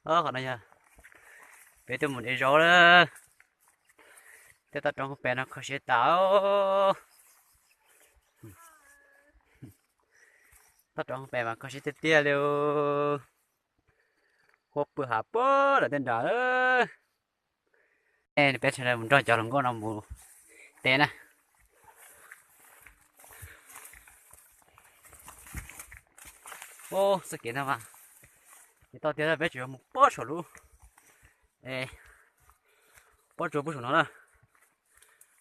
Qhov no yog peb tuaj mus de zaub lawm. Tej toj roob pem no kho siab tas. Toj roob pem mas kho siab tiag tiag li. Huab pw hav puag nram tej nrad. Peb sawv daws mus nrog cov hluas nkauj no mus teb na. Ub, txoj kev no mas, kev toj tiag, peb tseem mus pob saum lub, pob tsuas puag saum no na.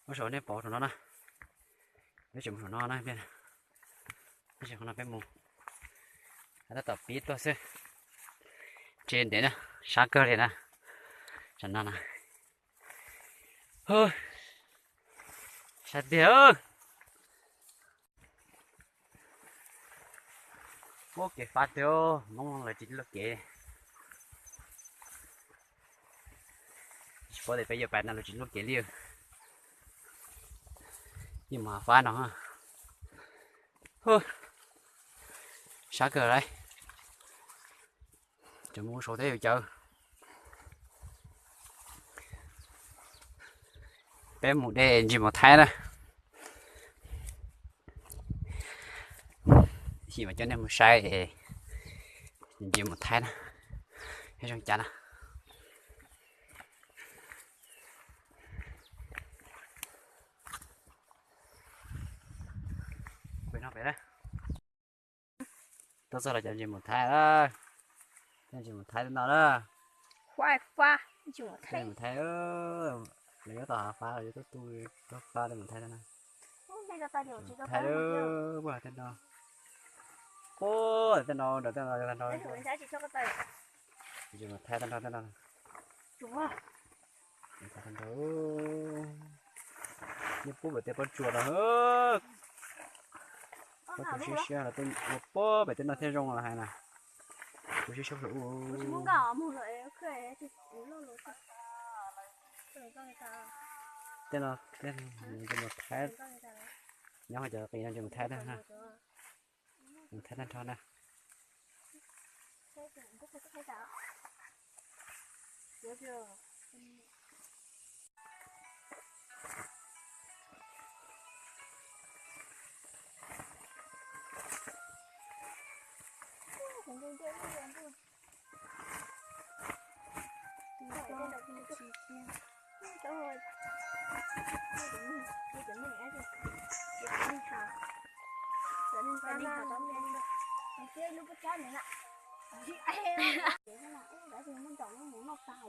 Pob saum nej pom saum no na. Peb tseem mus saum no na, peb tseem qhov no peb mus. Tab tom pib tuaj xwb. Tsev ntev na, sab kawg li na. Tam no na. Sab tiag. Ub, kev fab tiag, Hmoob lawv tsis luaj kev. Tsis paub tias peb yuav pais no lawv tsis luaj kev li. Yeej mus hav fab no. Sab kawg lauj. Tseem mus saud thiab yus cawv. Peb mus de ntsis maum thaib na. Ib chim mam coj nej mus saib ntsis maum thaib na. Zoo cas na. Tuaj txog los cov ntsis maum thaib na. Cov ntsis maum thaib no na. Ntsis maum thaib, lawv nyob tom hav fab, lawv tuaj tu, tuaj fab tej maum thaib no. Thaib, ub, tej no, ub, tej no, tej no, ntsis maum thaib tag nrho tej no. Tag nrho. Nej pub pem tej pob tsuas no. Pob tsuas siab siab los tej ua pob pem tej no thiaj zoo los hais na. Kuv siab siab ua. Tej no, ntsis maum thaib, nyob hauv cov qis no ntsis maum thaib tag nrho na.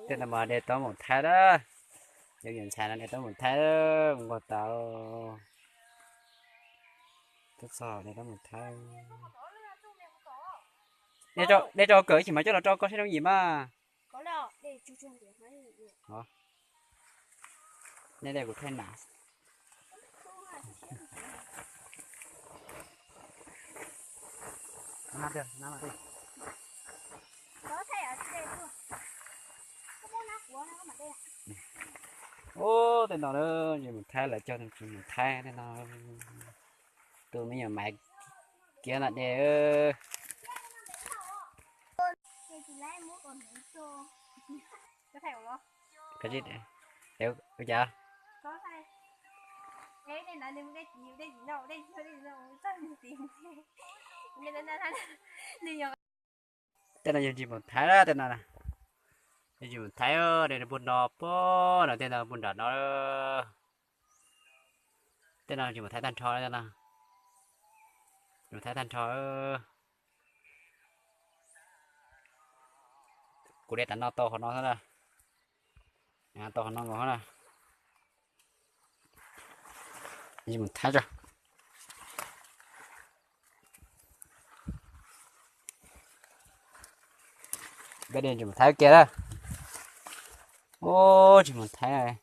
Tej no mas de taub maum thaib lawm. Cov yawm ntxhais no de taub maum thaib nquag tau. Tuaj txog de taub maum thaib. De rau kawm ib chim mas coj los rau koj saib zoo yim mas. Nej de kuv thaij na. Ub, tej no ntsis maum thaib, lawv cog ntsis maum thaib tej no. Tus me nyuam maiv kiav no de. Ua cas? Tej no yog ntsis maum thaib, tej no yog ntsis maum thaib, de puag no puag no, tej no puag nram no. Tej no ntsis maum thaib tag nrho, maum thaib tag nrho. Kuv de tas no tau qhov no xwb na. Tau qhov no nkaus na. Ntsis maum thaib tso. Peb de ntsis maum thaib kiag na. Ub, ntsis maum thaib.